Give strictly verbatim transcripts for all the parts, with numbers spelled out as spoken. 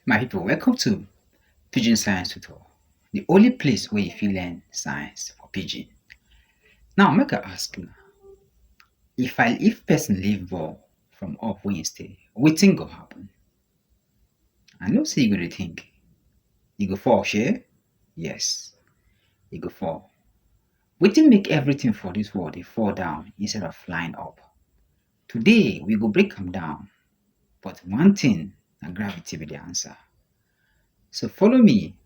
My people, welcome to Pidgin Science Tutor, the only place where you fit learn science for Pidgin. Now, make I ask you, if I if person leave ball from up where you stay, wetin go happen? I know say you go dey think, you go fall, shey? Yes, you go fall. Wetin make everything for this world dey fall down instead of flying up? Today, we go break am down, but one thing na gravity be the answer. So follow me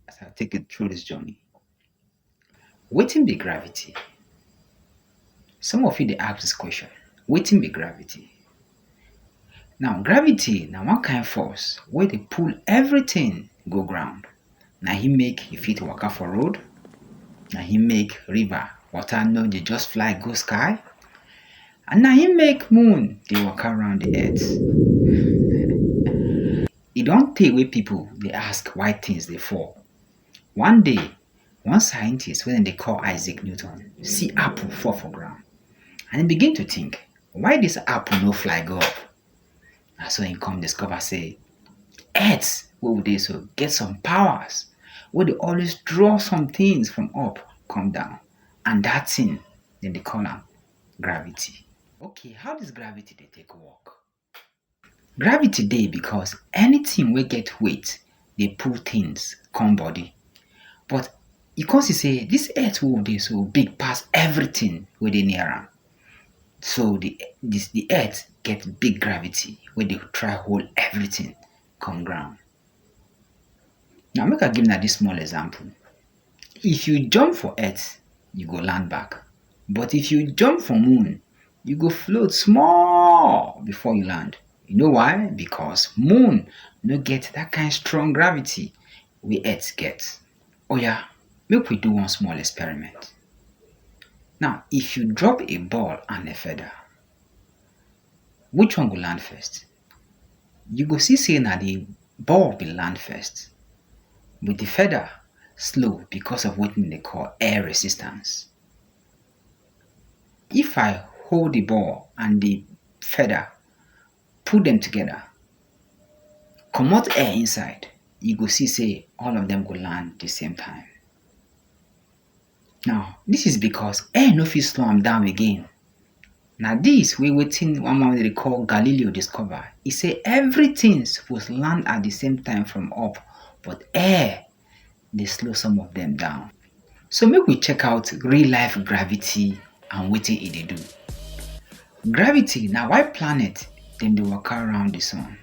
as I take you through this journey. Wetin be gravity? Some of you dey ask this question, wetin be gravity? Now, gravity na one kind force wey dey pull everything go ground. Na him make you fit waka for road, na him make river water no dey just fly go sky, and na him make moon dey waka around the earth. E don tey wey people dey ask why things dey fall. One day, one scientist wey dem dey call Isaac Newton see apple fall for ground, and he begin to think, why this apple no fly go up? Na so he come discover say earth wey we dey so get some powers wey dey always draw some things from up come down, and that thing dem dey call am gravity. Okay, how this gravity dey take work? Gravity dey because anything wey get weight dey pull things come body. But you come see say this earth wey we dey so big pass everything wey dey near am. So the this the earth get big gravity wey dey try hold everything come ground. Now make I give una this small example. If you jump for earth, you go land back. But if you jump for moon, you go float small before you land. You know why? Because moon no get that kind strong gravity wey earth get. Oya, make we do one small experiment. Now, if you drop a ball and a feather, which one go land first? You go see say na the ball bin land first, but the feather slow because of wetin dem dey call air resistance. If I hold the ball and the feather, put dem together, comot air inside, you go see say all of dem go land the same time. Now, this is because air no fit slow am down again. Na this wey wetin one man wey dem dey call Galileo discover. He say everything suppose land at the same time from up, but air dey slow some of dem down. So make we check out real life gravity and wetin e dey do. Gravity na why planet dem dey waka around the sun.